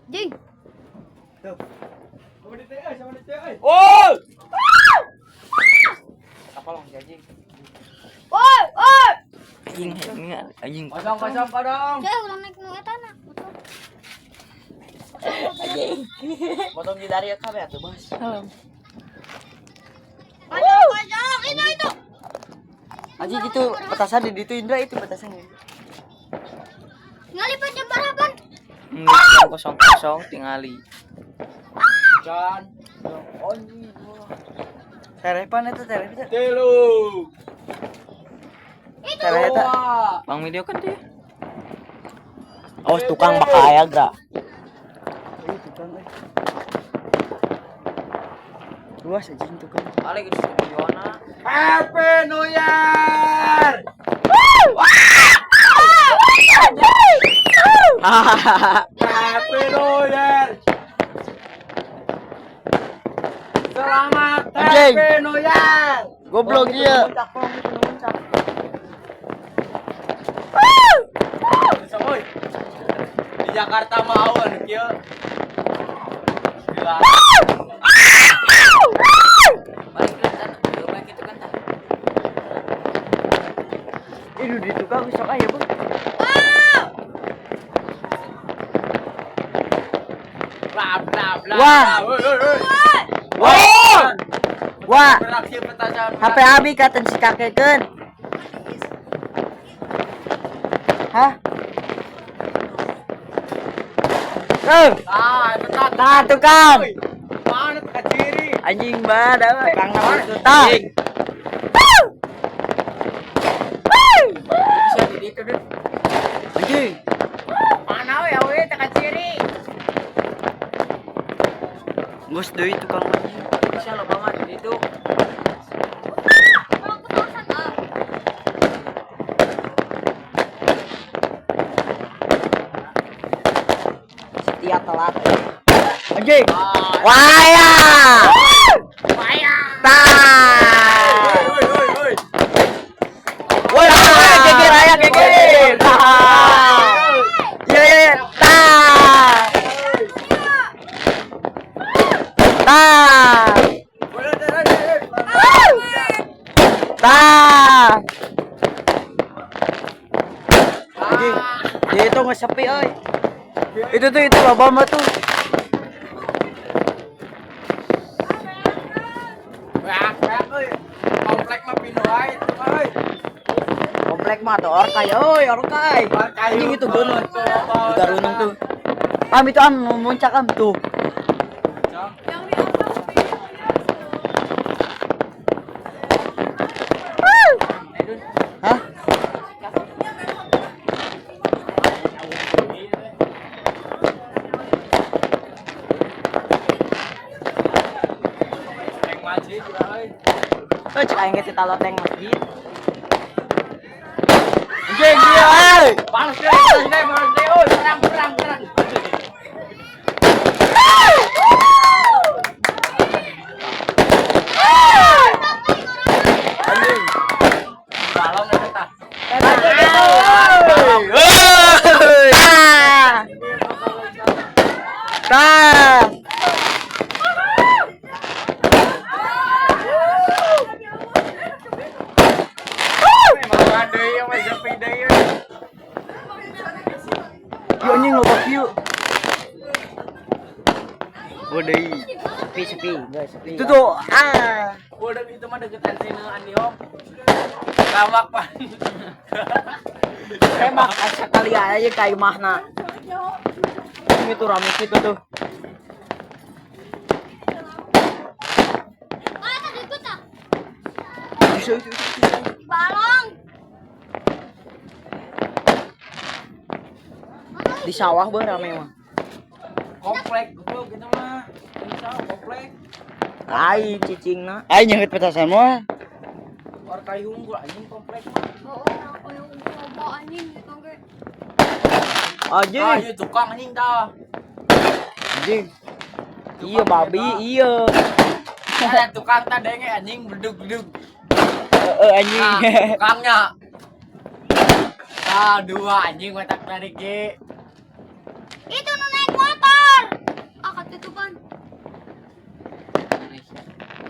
Jing. Tuh. Oh! Apa long anjing? Oi, oi. Anjing, anjing. Kosong, kosong, kosong. Saya udah naik nu eta na. Anjing. Potong di dari kabeh atuh, Bos. Kosong, kosong. Itu itu. Anjing itu petasan di ditu Indra itu petasan. Ngali jam barapan. Kosong kosong tingali. Can. Terepan itu terep itu. Tilu. Itu. Terep eta. Dua. Bang video kan dia. Awas tukang bakal aya gra. Tukang euy. Luas anjing tukang. Ale geus videona. Happy New Year. Happy New Year. Selamat Anjing. Happy New Year. Goblok ieu. Oi. Di Jakarta mah awan kieu. Gila. Balik kelihatan, balik itu kan tah. Ini di tukang sok aya, Bang. Bla bla bla. Wah. Woi, woi, woi. Wah. Wah. Beraksi petasan. HP abi katen si kakekeun. Hah? Eh, Ah, itu tak. nah tukang. Mana teka ciri? Anjing banget, tukang nama itu tah. Bisa di ditu, Dut. Anjing. Mana we we teka ciri? Geus deui tukang anjing. Bisa lo mama di ditu. Kalau petasan ah. Setia telat. Anjing. Waya. Waya. Tah. Woi woi woi. Woi, geger aya geger. Tah. Iya iya iya. Tah. Tah. Tah. Anjing, dia itu nggak sepi, oi. Itu tuh itu loba mah tuh. Wah, wah, euy. Komplek mah pinuh ae itu mah euy. Komplek mah tuh orkai, oi, orkai. Orkai. Anjing itu gunung. Garunung tuh. Am itu am muncak am tuh. Hah? Teng masjid juga euy. Oh, cek aing ge tita loteng masjid. Anjing dia, oi. Balas deh, balas deh, balas deh, oi. Perang, perang, perang. Anjing. Balong eta tah. Oi. Tah. Tah. Makan deui mah sepi deui. euy. Yuk anjing loba kieu. Oh deui. Sepi sepi, enggak sepi. Itu tuh ah. Udah itu mah deket antena Andi Hong. Lawak pan. Emang asa kali aja kayak mahna. Ini tuh rame gitu tuh. Ah, tadi ikut ah. Bisa itu, itu, itu. Balong. Di sawah beuh rame mah. Komplek goblok gitu mah. Ini sawah komplek. Ai cicingna. Ai nyeungeut petasan mah. Orkai unggul anjing komplek mah. Oh, aku yang coba anjing gitu ge. Anjing. Ah, ieu tukang anjing tah. Anjing. Iya babi, iya. Ada tukang tah denge anjing bedug-bedug. Heeh anjing. Nah, tukangnya. Ah, dua anjing mah tak tarik ge. Itu nu naik motor.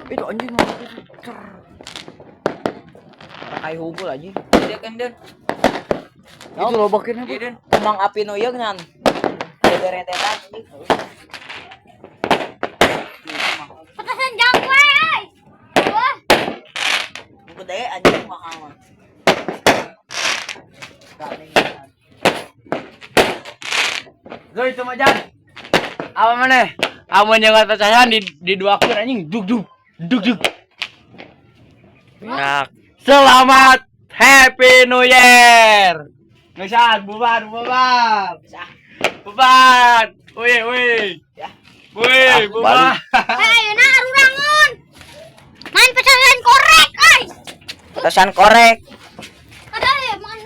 Itu anjing mah. Cer. Kayak hubul anjing. Dia kan Den. Itu lo bakin Iya Den. Kembang api nu ieu ngan. Deretetan anjing. Petasan jangkwe, ay. Wah, Gede anjing mahal mah. Zoy itu mah Jan. Apa mana? Amun yang percaya di dua akun anjing dug dug dug dug. Ya. Selamat Happy New Year. Ngesan, bubar, bubar. Bubar. Wih, wih. Ya. Wih, Ah, bubar. eh, ayeuna arurangun. Main petasan korek, ay. Petasan korek. Ada ya, main